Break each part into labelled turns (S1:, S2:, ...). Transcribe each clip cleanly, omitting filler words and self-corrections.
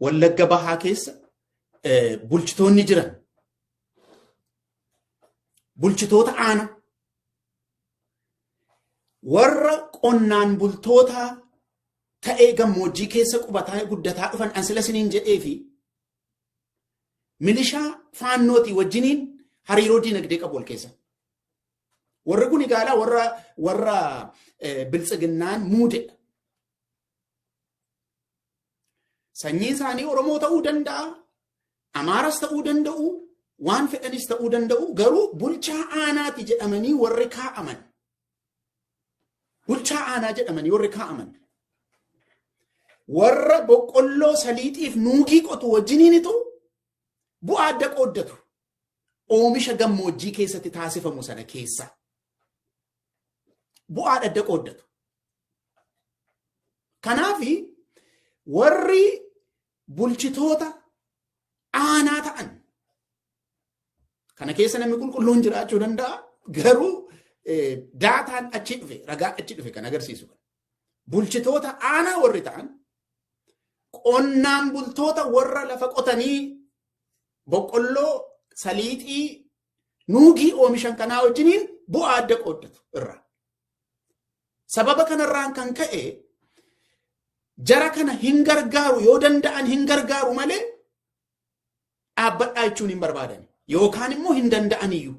S1: Wallagga Bahaa keessa bulchitoonni jiran bulchitoota aanaa warra qonnaan bultoota ta'ee gammoojjii keessa qubataa guddataa dhufan ansila siniin jedhee fi milishaa faannootii wajjiniin hariiroo diinagdee qabu wal keessa. Warri kun egaa warra biltsiginnaan muudedha. Sanyiin isaanii Oromoo ta'uu danda'a, Amaaras ta'uu danda'u, waan fedhanis ta'uu danda'u, garuu bulchaa aanaati jedhamanii warri kaa'aman. Bulchaa aanaa jedhamanii warri kaa'aman. Warra boqqolloo saliixiif nuugii qotu wajjiniinitu bu'aa adda qooddatu. Oomisha gammoojjii keessatti taasifamu sana keessa. Bu'aa adda qooddatu. Kanaafi warri bulchitoota aanaa ta'an kana keessa namni qulqulluun jiraachuu danda'a, garuu daataan achi dhufe, ragaa achi dhufe kan agarsiisu. Bulchitoota aanaa warri ta'an qonnaan bultoota warra lafa qotanii boqqolloo, saliixii, nuugii oomishan kanaa wajjiniin bu'aa adda qooddatu irra. Sababa kanarraan kan ka'e jara kana hin gargaaru yoo danda'an hin gargaaru malee dhaabbadhaa jechuun hin barbaadan yookaan immoo hin danda'an iyyuu.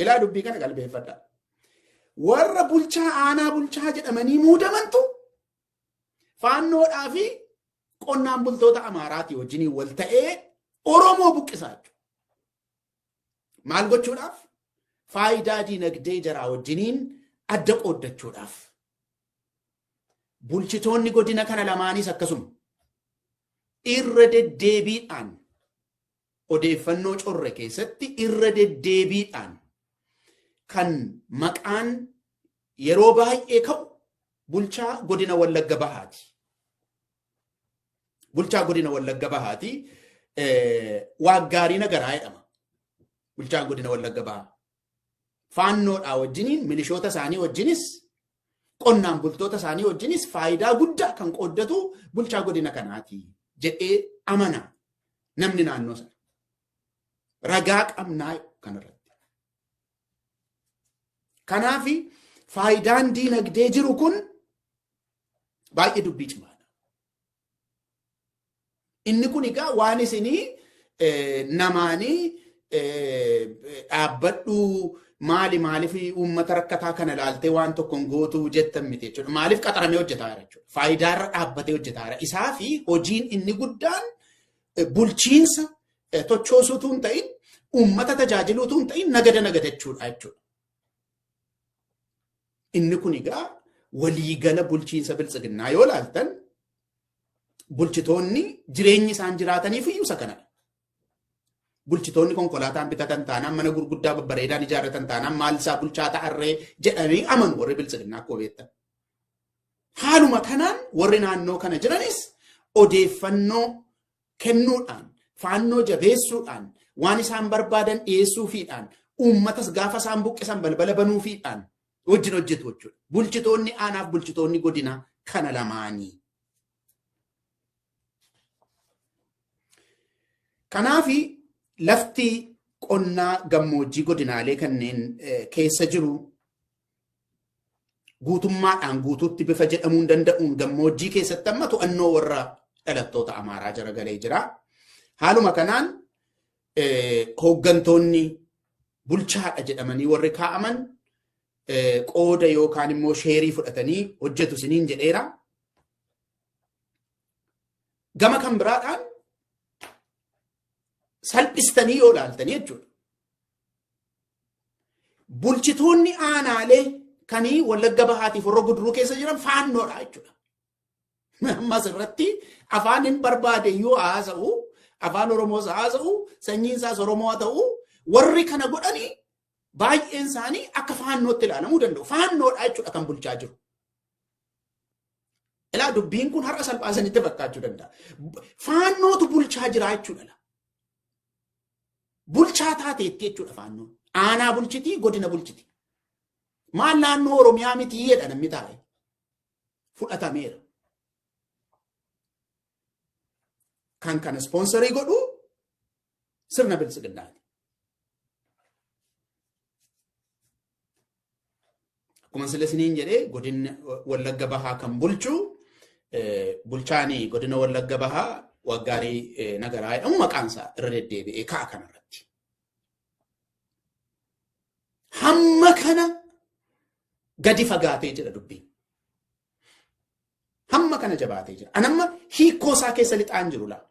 S1: Ilaa dubbii kana qalbeeffadhaa. Warra bulchaa aanaa bulchaa jedhamanii muudamantu faannoodhaa fi qonnaan bultoota Amaaraatii wajjiniin wal ta'ee Oromoo buqqisaa jechuudha. Maal gochuudhaaf? Faayidaa diinagdee jaraa wajjiniin adda qooddachuudhaaf. Bulchitoonni godina kana lamaanis akkasuma irra deddeebiidhaan odeeffannoo corre keessatti irra deddeebiidhaan kan maqaan yeroo baay'ee ka'u bulchaa godina Wallagga Bahaati. Bulchaa godina Wallagga Bahaati Waaggaarii Nagaraa jedhama. Bulchaan godina Wallagga Bahaa. Faannoodhaa wajjiniin milishoota isaanii wajjinis qonnaan bultoota isaanii wajjinis faayidaa guddaa kan qooddatu bulchaa godina kanaati jedhee amana namni naannoo sana. Ragaa qabnaa kanarratti. Kanaaf faayidaan diinagdee jiru kun baay'ee dubbii cimaadha. Inni kun egaa waan isinii namaanii dhaabbadhu maali maaliif uummata rakkataa kana laaltee waan tokko hin gootu jettan miti jechuudha. Maaliif qaxaramee hojjetaa jira jechuudha. Faayidaarra dhaabbatee hojjetaa jira. Isaa fi hojiin inni guddaan bulchiinsa tochoosuutu hin ta'in uummata tajaajiluutu hin ta'in nagada nagadachuudha jechuudha. Inni kun egaa waliigala bulchiinsa biltsiginnaa yoo laaltan bulchitoonni jireenyi isaan jiraataniif iyyuu isa kanadha. Bulchitoonni konkolaataan bitatan taanaan mana gurguddaa babbareedaan ijaarratan taanaan maal isaa bulchaa ta'arree jedhanii amanu warri biltsiginnaa akkuma beektan. Haaluma kanaan warri naannoo kana jiranis odeeffannoo kennuudhaan, faannoo jabeessuudhaan, waan isaan barbaadan dhiyeessuufiidhaan, uummatas gaafa isaan buqqisan balbala banuufiidhaan wajjin hojjetu jechuudha. Bulchitoonni aanaaf bulchitoonni godinaa kana lamaanii. Kanaafi lafti qonnaa gammoojjii godinaalee kanneen keessa jiru guutummaadhaan guutuutti bifa jedhamuun danda'uun gammoojjii keessatti amma to'annoo warra dhalattoota Amaaraa jara galee jira. Haaluma kanaan hooggantoonni bulchaadha jedhamanii warri kaa'aman qooda yookaan immoo sheerii fudhatanii hojjetu isiniin jedheera. Gama kan biraadhaan salphistanii yoo ilaaltanii jechuudha. Bulchitoonni aanaalee kanii Wallagga Bahaatiif warra Guduruu keessa jiran faannoodha jechuudha. Ammas irratti afaan hin barbaade yoo haasa'u, afaan Oromoos haasa'u, sanyiin isaas Oromoo haa ta'u, warri kana godhanii baay'een isaanii akka faannootti ilaalamuu danda'u. Faannoodha jechuudha kan bulchaa jiru. Ilaa dubbiin kun har'a salphaa isinitti fakkaachuu danda'a. Faannootu bulchaa jira jechuudha. Bulchaa taateetti jechuudha faannoon. Aanaa bulchiti, godina bulchiti. Maal naannoo Oromiyaa miti jedha namni taa'e. Fudhatameera. Kan kana ispoonsarii godhu sirna biltsiginnaati. Akkuma sila isiniin jedhee godina Wallagga Bahaa kan bulchu bulchaanii godina Wallagga Bahaa Waggaarii Nagaraa jedhamu maqaan isaa irra deddeebi'ee ka'a kanarratti. Hamma kana gadi fagaatee jira dubbiin. Hamma kana jabaatee jira. Anamma hiikoo isaa keessa lixaan jiru laa.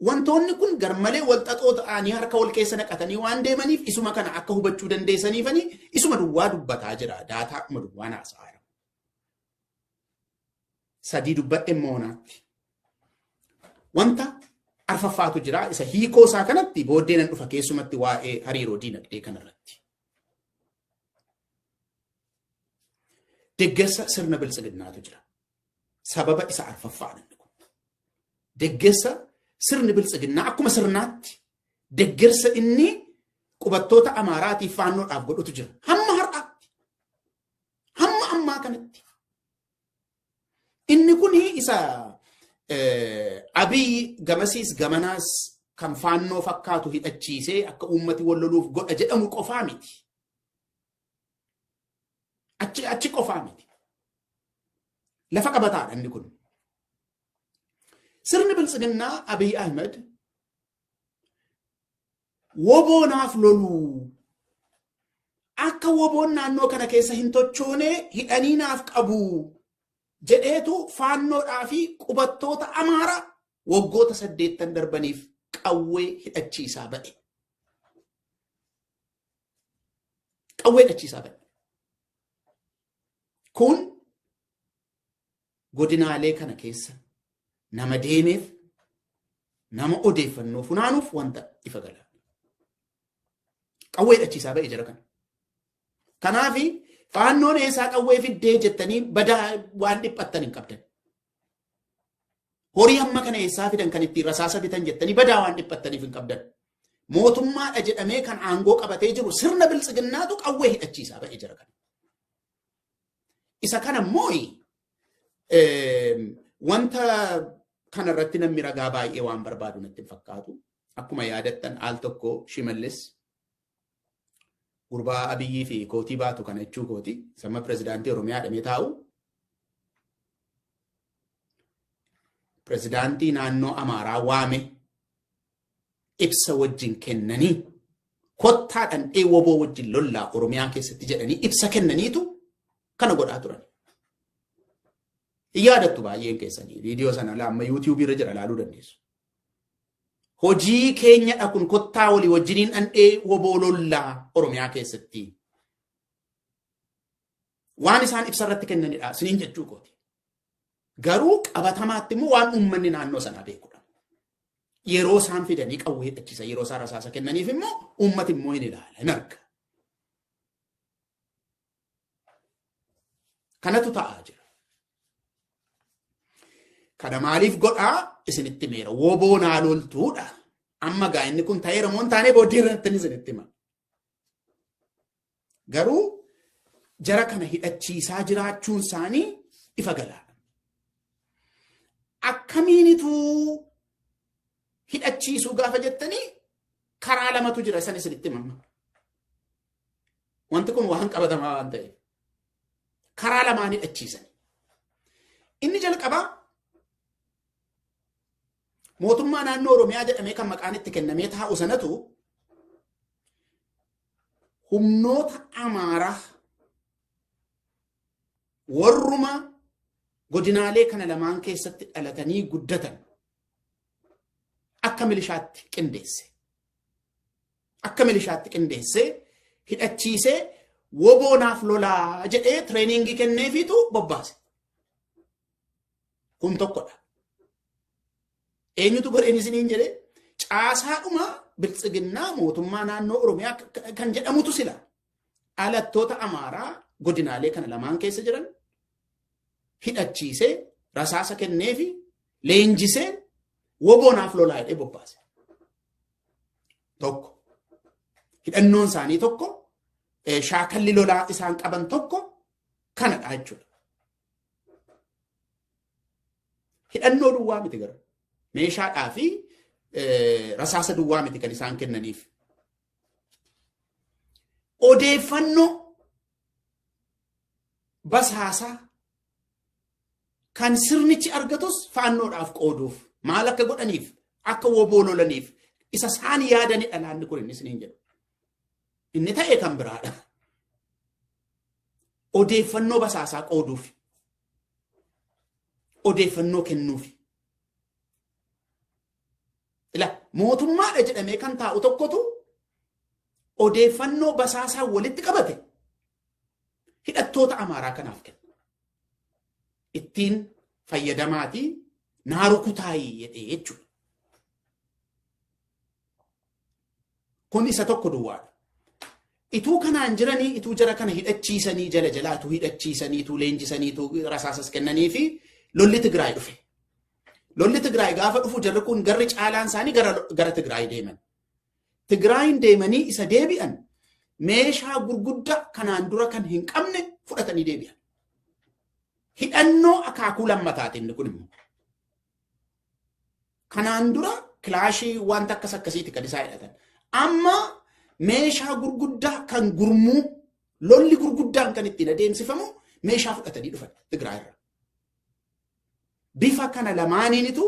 S1: Wantoonni kun garmalee wal xaxoo ta'anii harka wal keessa naqatanii waan deemaniif isuma kana akka hubachuu dandeessaniifanii isuma duwwaa dubbataa jira. Daataa akkuma duwwaa naasaa jira. Sadii dubbadhe moonaatti. Wanta arfaffaatu jira. Isa hiikoo isaa kanatti booddee nan dhufa keessumatti waa'ee hariiroo diinagdee kanarratti. Deggersa sirna biltsiginnaatu jira. Sababa isa arfaffaadha inni kun. Deggersa sirni biltsiginnaa akkuma sirnaatti deggersa inni qubattoota Amaaraatiif faannoodhaaf godhutu jira. Hamma har'aatti. Hamma ammaa kanatti. Inni kun isa Abiy gamasiis gamanaas kan faannoo fakkaatu hidhachiisee akka uummati wal loluuf godha jedhamu qofaa miti. Achi qofaa miti. Lafa qabataadha inni kun. Sirni biltsiginnaa Abiy Ahmed woboonaaf loluu akka woboon naannoo kana keessa hin tochoone hidhanii naaf qabu jedheetu faannoodhaa fi qubattoota Amaaraa waggoota 8 darbaniif qawwee hidhachiisaa ba'e. Qawwee hidhachiisaa ba'e. Kun godinaalee kana keessa nama deemeef nama odeeffannoo funaanuuf wanta ifa gala. Qawwee hidhachiisaa ba'e jira kana. Kanaafi faannoon eessaa qawwee fiddee jettanii badaa waan dhiphattan hin qabdan. Horii hamma kana eessaa fidan kan ittiin rasaasa bitan jettanii badaa waan dhiphattaniif hin qabdan. Mootummaadha jedhamee kan aangoo qabatee jiru sirna biltsiginnaatu qawwee hidhachiisaa ba'e jira kana. Isa kana immoo wanta kanarratti namni ragaa baay'ee waan barbaadu natti hin fakkaatu. Akkuma yaadattan al tokko Shimallis gurbaa Abiyyii fi kootii baatu kana jechuu kooti. Sama pirezidaantii Oromiyaa jedhamee taa'u. Pirezidaantii naannoo Amaaraa waame ibsa wajjin kennanii kottaa dhandhee woboo wajjin lollaa Oromiyaa keessatti jedhanii ibsa kennaniitu kana godhaa turan. Hin yaadattu baay'een keessanii viidiyoo sana amma yuutiyuubii irra jira ilaaluu dandeessu. Hojii keenyadha kun kottaa walii wajjiniin dhandhee woboo lollaa Oromiyaa keessatti. Waan isaan ibsa irratti kennanidha isiniin jechuu kooti. Garuu qabatamaatti immoo waan uummanni naannoo sanaa beekudha. Yeroo isaan fidanii qawwee hidhachiisan yeroo isaan rasaasa kennaniif immoo uummati immoo hin ilaala hin arga. Kanatu ta'aa jira. Kana maaliif godhaa isinitti meera woboo naa loltuudha. Amma gaa inni kun ta'eera moo hin taane booddee irratti isinitti hima. Garuu jara kana hidhachiisaa jiraachuun isaanii ifa galaadha. Akkamiinitu hidhachiisuu gaafa jettanii karaa lamatu jira isan isinitti hima. Wanti kun waan qabatamaa waan ta'eef. Karaa lamaan hidhachiisan. Inni jalqabaa mootummaa naannoo Oromiyaa jedhamee kan maqaan itti kennamee taa'u sanatu humnoota Amaaraa warruma godinaalee kana lamaan keessatti dhalatanii guddatan akka milishaatti qindeesse. Akka milishaatti qindeessee hidhachiisee woboonaaf lolaa jedhee tireeningii kenneefiitu bobbaase. Kun tokkodha. Eenyutu godheen isiniin jedhee caasaadhuma biltsiginnaa mootummaa naannoo Oromiyaa kan jedhamutu sila dhalattoota Amaaraa godinaalee kana lamaan keessa jiran hidhachiisee rasaasa kenneefi leenjisee woboonaaf lolaa jedhee bobbaase. Tokko. Hidhannoon isaanii tokko, shaakalli lolaa isaan qaban tokko kanadha jechuudha. Hidhannoo duwwaa miti garuu. Meeshaadhaa fi rasaasa duwwaa miti kan isaan kennaniif. Odeeffannoo basaasaa kan sirnichi argatus faannoodhaaf qooduuf maal akka godhaniif akka woboo lolaniif isa isaan yaadanidha naanni kun innis niin jedhu. Inni ta'e kan biraadha. Odeeffannoo basaasaa qooduuf. Odeeffannoo kennuuf. Ila mootummaadha jedhamee kan taa'u tokkotu odeeffannoo basaasaa walitti qabate hidhattoota Amaaraa kanaaf kenna. Ittiin fayyadamaatii naaru kutaayii jedhee jechuudha. Kun isa tokko duwwaadha. Ituu kanaan jiranii ituu jara kana hidhachiisanii jala jalaa ituu hidhachiisanii ituu leenjisanii ituu rasaasas kennanii fi lolli Tigraay dhufe. Lolli Tigraay gaafa dhufu jarri kun garri caalaan isaanii gara Tigraay deeman. Tigraayin deemanii isa deebi'an meeshaa gurguddaa kanaan dura kan hin qabne fudhatanii deebi'an. Hidhannoo akaakuu lammataatiin inni kun immoo. Kanaan dura kilaashii wanta akkas akkasiiti kan isaa hidhatan. Amma meeshaa gurguddaa kan gurmuu lolli gurguddaan kan ittiin adeemsifamu meeshaa fudhatanii dhufan Tigraay irraa. Bifa kana lamaaniinitu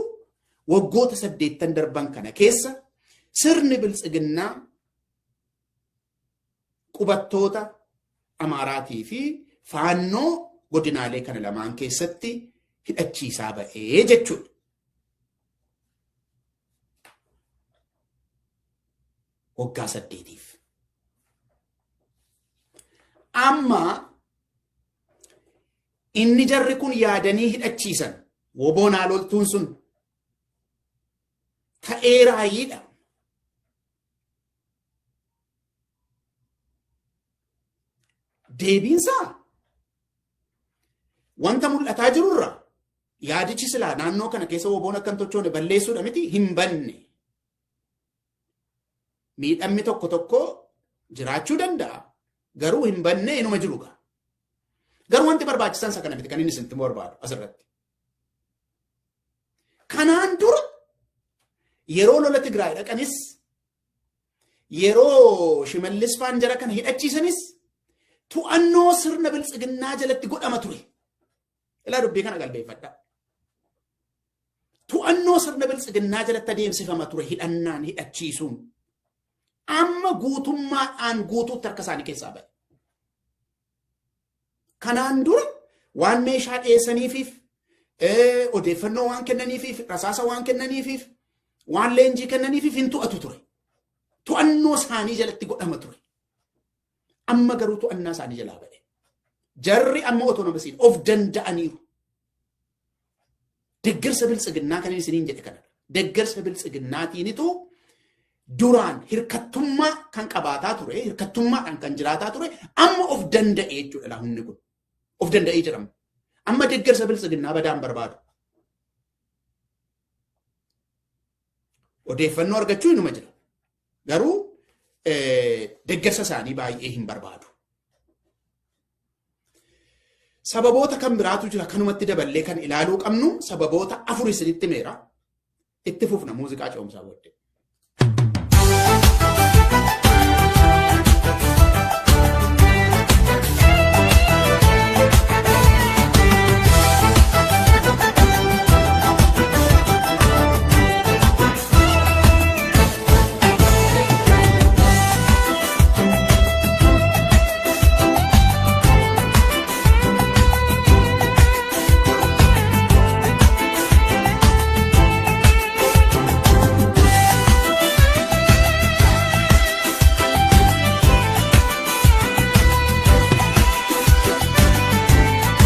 S1: waggoota 8 darban kana keessa sirni biltsiginnaa qubattoota Amaaraatii fi faannoo godinaalee kana lamaan keessatti hidhachiisaa ba'ee jechuudha. Waggaa 8tiif. Amma inni jarri kun yaadanii hidhachiisan woboonaa loltuun sun ta'ee raayiidha. Deebiinsaa wanta mul'ataa jirurra yaadichi silaa naannoo kana keessa woboon akka hin tochoone balleessuudha miti hin banne. Miidhamni tokko tokko jiraachuu danda'a. Garuu hin banne inuma jiru gaa. Garuu wanti barbaachisan isa kana miti kan inni isinitti barbaadu asirratti. Kanaan dura yeroo lola Tigraay dhaqanis yeroo Shimallis faan jara kana hidhachiisanis to'annoo sirna biltsiginnaa jalatti godhama ture. Ilaa dubbii kana galbeeffadha. To'annoo sirna biltsiginnaa jalatti adeemsifama ture hidhannaan hidhachiisuun. Amma guutummaadhaan guutuutti harka isaanii keessaa ba'e. Kanaan dura waan meeshaa dhiyeessaniifiif, odeeffannoo waan kennaniifiif, rasaasa waan kennaniifiif, waan leenjii kennaniifiif hin to'atu ture. To'annoo isaanii jalatti godhama ture. Amma garuu to'annaa isaanii jalaa ba'e. Jarri amma otonomasiin of danda'aniiru. Deeggarsa biltsiginnaa kan isiniin jedhe kanadha. Deeggarsa biltsiginnaatiinitu duraan hirkattummaa kan qabaataa ture, hirkattummaadhaan kan jiraataa ture, amma of danda'e jechuudha humni kun. Of danda'ee jedhama. Amma deeggarsa biltsiginnaa badaan barbaadu. Odeeffannoo argachuu inuma jira. Garuu deeggarsa isaanii baay'ee hin barbaadu. Sababoota kan biraatu jira kanumatti daballee kan ilaaluu qabnu sababoota 4 isinitti meera. Itti fufna muuziqaa ce'umsaa booddee.